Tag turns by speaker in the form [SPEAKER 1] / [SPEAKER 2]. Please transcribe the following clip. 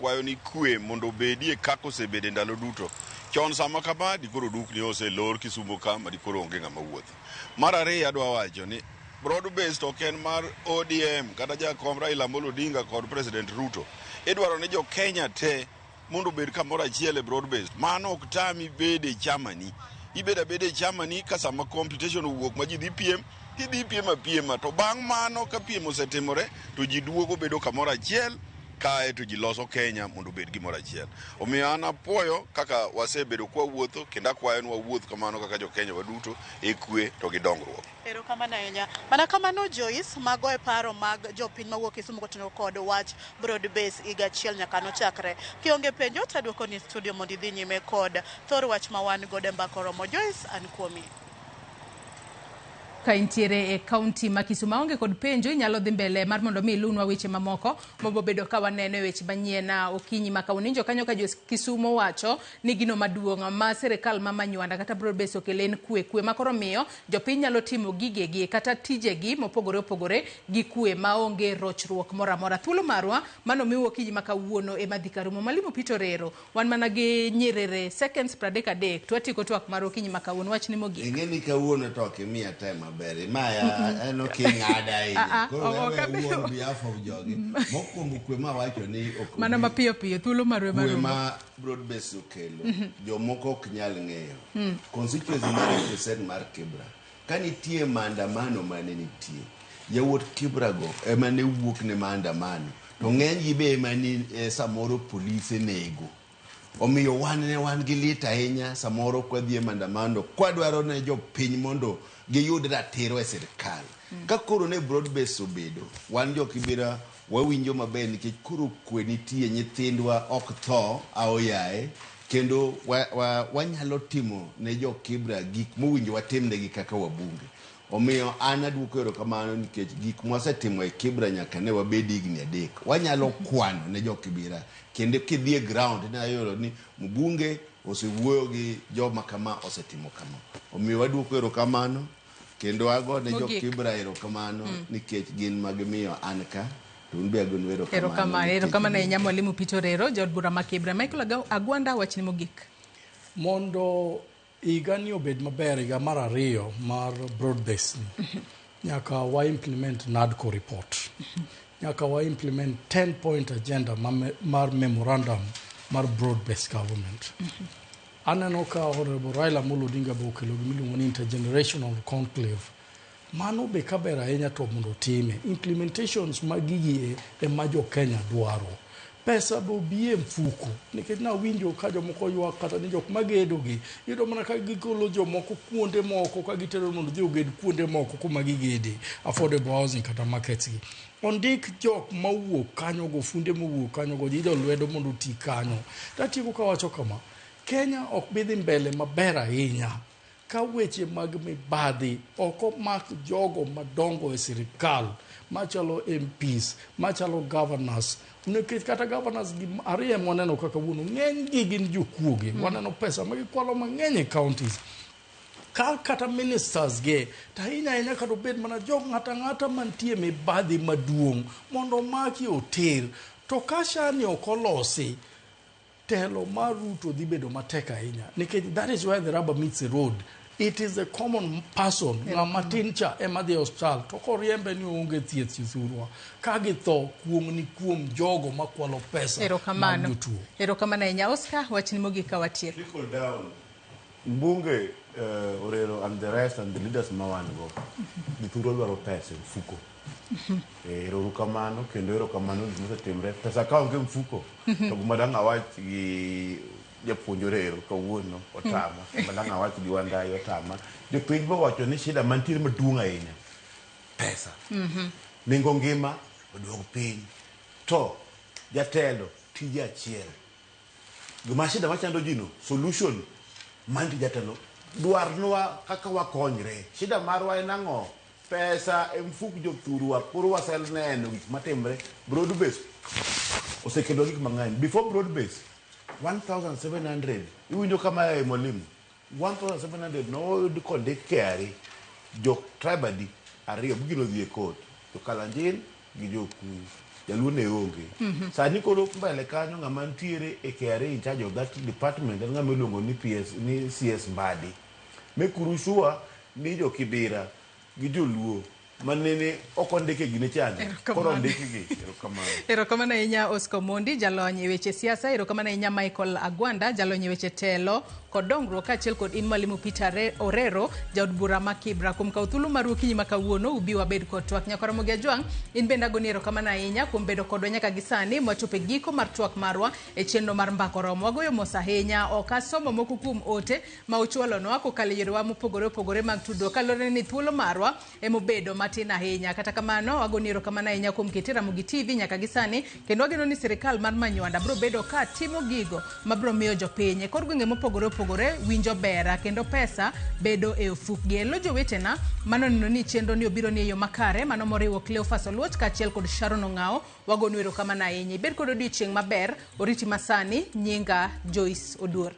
[SPEAKER 1] Akwayo ni kwe mondo obedie kaka osebede ndalo duto. Chon sama kama dikoro dukni oselor Kisumo ka ma dikoro onge ng'ama wuotho. Mar ariyo adwa wacho ni broad based ok en mar ODM kata jakom Raila Amolo Odinga kod President Ruto. Idwaro ni jo Kenya te mondo obed kamoro achiel e broad based. Mano ok tami bedo e chamani. Ibedo abeda e chamani ka sama computation owuok ma ji dhi piem, tidhi piem apiema. To bang' mano ka piem osetimore to ji duogo bedo kamoro achiel kae to ji loso Kenya mondo obed gimoro achiel. Omiyo an apuoyo kaka wasebedo kwawuotho kendo akwayo ni wawuoth kamano kaka jo Kenya waduto e kwe to gi dongruok.
[SPEAKER 2] Erokamano ahinya. Mana kamano Joyce, mago e paro mag jopiny mawuok Kisumu kotenore kod wach broad base higa achiel nyaka nochakre. Kionge penjo to aduoko ni studio mondo idhi nyime kod thor wach ma wan godo e mbaka oromo. Joyce, an kuomi.
[SPEAKER 3] Ka intiere e kaunti ma Kisumu maonge kod penjo, inyalo dhi mbele mar mondo mi ilunwa weche mamoko mabobedo ka waneno e weche manyien okinyi ma kawuono. Iwinjo kanyo ka jo Kisumu wacho ni gino maduong' ma sirikal ma Manywanda kata broad base okelo en kwe. Kwe ma koro miyo jopiny nyalo timo gigegi kata tijegi mopogore opogore gi kwe maonge rochruok moro amora. Thuolo marwa mano miwa okinyi ma kawuono ema dhi karumo. Mwalimu Peter Orero, wan mana gi nyiriri seconds 33 to watieko twak mar okinyi ma kawuono. Wach ni mogik.
[SPEAKER 4] Ing'e ni kawuono to ok imiya time maber. Imaya en ok ing'ada ahinya. Koro
[SPEAKER 3] Ok
[SPEAKER 4] we
[SPEAKER 3] abi-
[SPEAKER 4] awuo on behalf of jogi. Mokwongo kwe ma wacho ni ok
[SPEAKER 3] Mana
[SPEAKER 4] obi-
[SPEAKER 3] mapiyo piyo thuolo marwa ema
[SPEAKER 4] kwe
[SPEAKER 3] rumo.
[SPEAKER 4] ma broad base okelo jomoko ok nyal ng'eyo. Constituency mar represent mar Kibra. Ka nitie maandamano mane nitie, yawuot Kibra go ema ne wuok ne maandamano. To ng'eny gi be ema ni samoro polise nego. Omiyo wan ne wan gi lit ahinya samoro kwadhi e maandamano kwadwaro ne jopiny mondo giyud ratiro e sirkal. Ka koro ne broad base obedo, wan jo Kibera wawinjo maber nikech koro kwe nitie, nyithindwa ok tho aoyaye, kendo wanyalo timo ne jo Kibra gik mowinjo watimnegi kaka wabunge. Omiyo an aduoko erokamano nikech gik mwasetimo e Kibra nyaka ne wabed higni 3. Wanyalo kwano ne jo Kibra kendo kidhi e ground inyalo yudo ni mbunge osewuoyo gi joma kama osetimo kama. Omiyo waduoko erokamano kendo ago ne jo
[SPEAKER 3] Mogik.
[SPEAKER 4] Kibra erokamano nikech gin ma gimiyo an ka to un be agonu erokamano.
[SPEAKER 3] Erokamano,
[SPEAKER 4] nikech
[SPEAKER 3] erokamano ahinya Mwalimu Peter Orero, jaod bura ma Kibra. Michael Agwanda, wachni mogik.
[SPEAKER 5] Mondo higani obed maber, higa mar ariyo mar broad base ni, nyaka wa implement NADCO report. Nyaka wa implement 10 point agenda mar memorandum mar broad based government. Aneno ka Honorable Raila Amolo Odinga be okelo gimiluongo ni intergenerational conclave. Mano be kaber ahinya to mondo otime. Implementations mag gigi ema jo Kenya dwaro. Pesa be obi e mfuko. Nikech nawinjo ka jomoko ywak kata ni jok magedo gi, iyudo mana ka gigolo jomoko kuonde moko ka gitero mondo odhi oged kuonde moko kuma gigede, affordable housing kata markets gi. Ondik jok mawuok kanyo go, funde mowuok kanyo go, idho lwedo mondo oti kanyo. Tatieko kawacho kama, Kenya ok bi dhi mbele maber ahinya ka weche mag mibadhi ok omak jogo madongo e sirikal machalo MPs, machalo governors. Nikech kata governors gi ariyo ema waneno kaka kawuono, ng'eny gi gin jokuoge. Waneno pesa ma gikwalo mang'eny e counties. Ka kata ministers ge, to ahinya ahinya kata obed mana jok ng'ato ang'ata mantie mibadhi maduong' mondo omaki oter. To ka SHA ni ok olosi, telo mar Ruto dhi bedo matek ahinya. Nikech that is where the rubber meets the road. It is the common person, ng'ama tin cha ema dhi e osiptal, to koriembe ni oonge thieth jothurwa. Ka githo, kuong' ni kuom jogo makwalo pesa mag
[SPEAKER 3] Erokamano.
[SPEAKER 5] jotuo.
[SPEAKER 3] Erokamano ahinya. Oscar, wachni mogik ka watieko.
[SPEAKER 6] Trickle down. Mbunge Orero and the rest and the leaders ma wan go, jothurwa dwaro pesa e mfuko. Ero uru kamano kendo erokamano gik mosetimre. Pesa ka onge mfuko to gima dang' awach gi japuonj Orero kawuono otama, gima dang' awach gi Wandayi otama. Jopiny be owacho ni shida mantiere maduong' ahinya pesa. Nengo ngima oduog piny. To jatelo tije achiel. Gima shida machando ji no, solution mantie jatelo dwarnwa kaka wakonyre. Shida marwa en ang'o? Pesa e mfuk jothurwa koro waseneno gik matimre. Broad base osekelo gik mang'eny. Before broad base 1700 iwinjo kama e mwalimu 1700 noyud kondik KRA jo tribe adi ariyo gino dhi e court jo Kalenjin gi jo Kikuyu. Jaluo ne onge. Sani koro mbele kanyo ng'ama nitiere e KRA in charge of that department en ng'ama iluongo ni PS ni CS Mbadi. Mekuru sure ni jo Kibira gi joluo manene ok ondike gine chande koro ondikgi. Erokamano.
[SPEAKER 3] Erokamano ahinya Oscar Omondi, jalony e weche siasa. Erokamano ahinya Michael Agwanda, jalony e weche telo kod dongruok, kaachiel kod in Mwalimu Peter Orero, jaod bura ma Kibra. Kuom kawo thuolo maru okinyi ma kawuono, ubi wabed kod twak. Nyakwar Ramogi Ajwang', in bende agoni erokamano ahinya kuom bedo kodwa nyaka gi sani mwachopo e giko mar twak marwa e chenro mar Mbaka Oromo. Wagoyo mos ahinya, ok asomo moko kuom ote ma uchwalonwa kokalo e yorewa mopogore opogore mag tudruok kaluwore ni thuolo marwa emobedo matin ahinya. Kata kamano, wagoni erokamano ahinya kuom kete Ramogi TV nyaka gi sani, kendo wageno ni sirikal mar Manywanda biro bedo ka timo gigo mabiro miyo jopiny e kor gwenge mopogore opogore winjo bera kendo pesa bedo e ofukgi. Elo jowetena mano neno ni chenro ni obiro ni e yo makare, mano moriwo Cleophas Oluoch kaachiel kod Sharon Ong'ao. Wagonu erokamano ahinya. Ibed kod odiochieng' maber, oriti masani, nyinga Joyce Oduor.